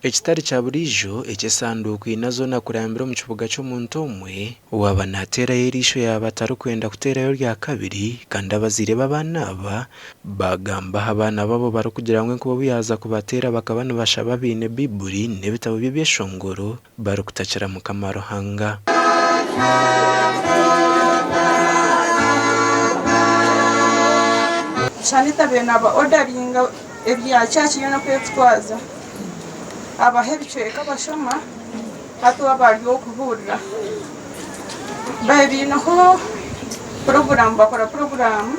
Ekitari kya buriijo eky'esanduuku ina zoona kurambira omu kibuga ky'omuntu omwe, owaaba naateerayo eriisho yaaba atarikwenda kuteerayo rya kabiri kandi abazaire b'abaana aba baagamba aha baana baabo barikugira ngu enkuba obu yaaza kubateera bakaba nibashaba baine Baiburi n'ebitabo by'ebyeshongoro barikutakira Mukama Ruhanga. Shanita abaire naaba odaringa ebya church yoona oku erikutwaza. Abaha ebicweka bashoma hati we aba ari ow'okubuurira. Baaba baineho puroguraamu bakora puroguraamu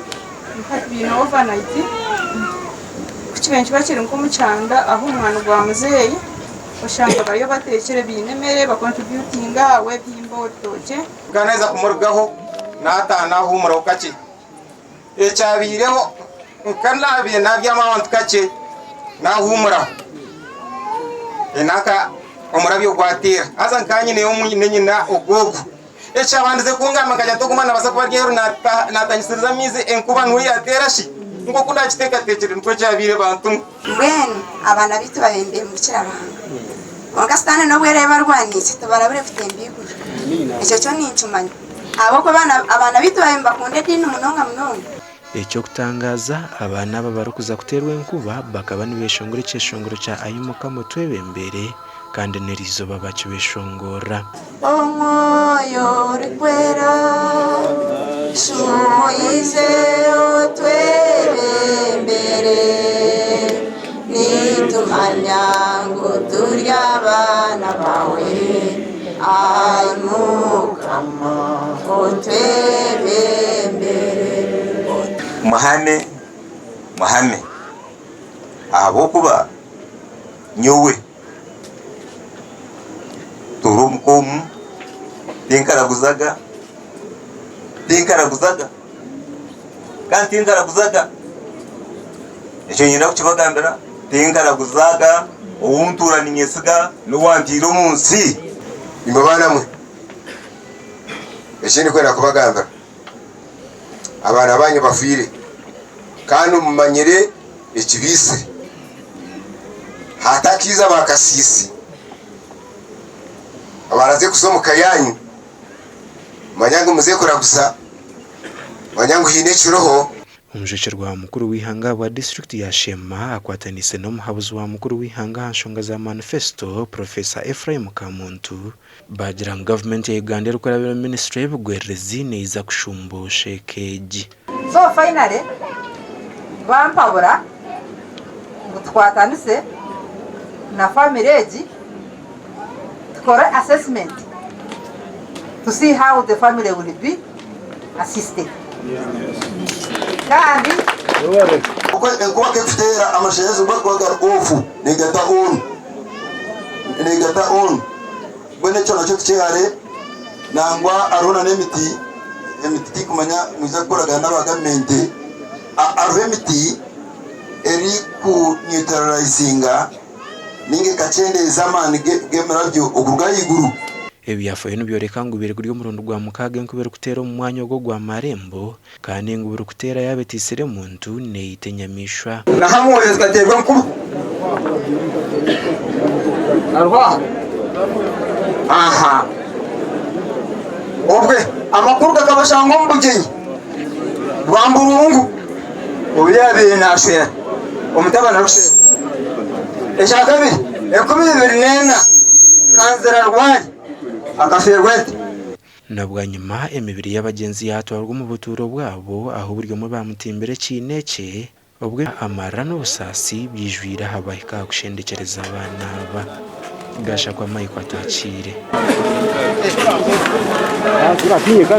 hati baine ovanayiti ku kibaire nikiba kiri nk'omu kyanda ahu omwani gwa muzeeyi oshanga bariyo bateekire baine emere bakontributinga ahabw'ebihimba orutookye. Nkaba naaheza kumurugaho naataaha naahuumuraho kakye. Ekyabaireho nka naabaire naabyama ahantu kakye naahuumuraho, nanka omurabyo gwateera haza nkaba nyineyo mwine-nyina ogw'ogwo. Ekyabandize kungamba nkagira nti ogu omwana naabaasa kuba ari aheeru naatanyisiriza amaizi enkuba niho yaateera shi? Nk'oku naakiteekateekire nikwo kyabaire bantumwe. Mbwenu abaana baitu babaire nibemukira Ruhanga. Kwonka Sitaane n'obu eraabe arwaniise, tibarabure kutemba eiguru. Ekyo kyo ninkimanya. Ahabw'okuba abaana baitu babaire nibakunda ediini munonga munonga. Eky'okutangaaza, abaana aba abarikuza kuteerwa enkuba bakaba nibeshongora ekyeshongoro kya Ai Mukama Otwebembere kandi n'erizooba bakibeshongorera. Omwoyo Orikwera, shuuma oije otwebembere, Nitumanya ngu turi abaana baawe, Ai Mukama, otwebembere. Muhame, muhame, ahabw'okuba nyowe. Ntuura omuka omu, tinkaraguzaga, tinkaraguzaga kandi tinkaraguzaga. Ekyo niinyenda kukibagambira, tinkaraguzaga, ou ntuura niinyesiga n'owantaire omu nsi. Imwe baana mwe, eki ndikwenda kubagambira, abaana baanyu bafiire, kandi mumanyire ekibaitsire. Hatakiiza baakasiisi abaraze kuza omu ka yaanyu, manya ngu muze kuraguza, manya ngu haine ekiriho. Omujwekyerwa wa mukuru w'eihanga ahabwa disiturikiti ya Sheema akwataniise n'omuhabuzi wa mukuru w'eihanga aha nshonga za manifesito, Professor Ephraim Kamuntu, baagira ngu gavumenti ya Uganda erikurabira omu minisitule y'ebigwererezi neija kushumbuusha eka egi. So finally bampabura ngu tukwatanise na family egi tukore assessment to see how the family will be assisted kandi Enkuba ku erikuteera amashanyarazi ku garikuba gari off negata on negata on mbwenu ekyo nakyo tukyehare nangwa hariho nana emiti emiti tinkumanya mwija kukoragana n'aba gavumenti hariho emiti eriku neutralizinga ninga ekakyendeeza amaani g'emirabyo okuruga ahaiguru. Ebyafaayo nibyoreka ngu biri guri omurundi gwa mukaaga enkuba erikuteera omu mwanya ogwo ogwa Marembo kandi ngu buri kuteera yaaba etaitsire muntu neeyita enyamaishwa. Na hamwe zikateerwa enkuba. Hariho aha? Aha. Obwe amakuru gakabashanga omu bugyenyi bwa Mburungu obu yaabaire naashwera omutabani arikushwera. Ekyakabiri, 2004 Kanzira Rwari akafeerwa ente. Na bwanyima emibiri y'abagyenzi yaatwarwa omu butuuro bwabo, ahu buri omwe baamutimbire ekiina ekye, obwo amarira n'obusaasi byijwire aha bahika aha kushendekyereza abaana aba. Gashakwa Michael ataakiire.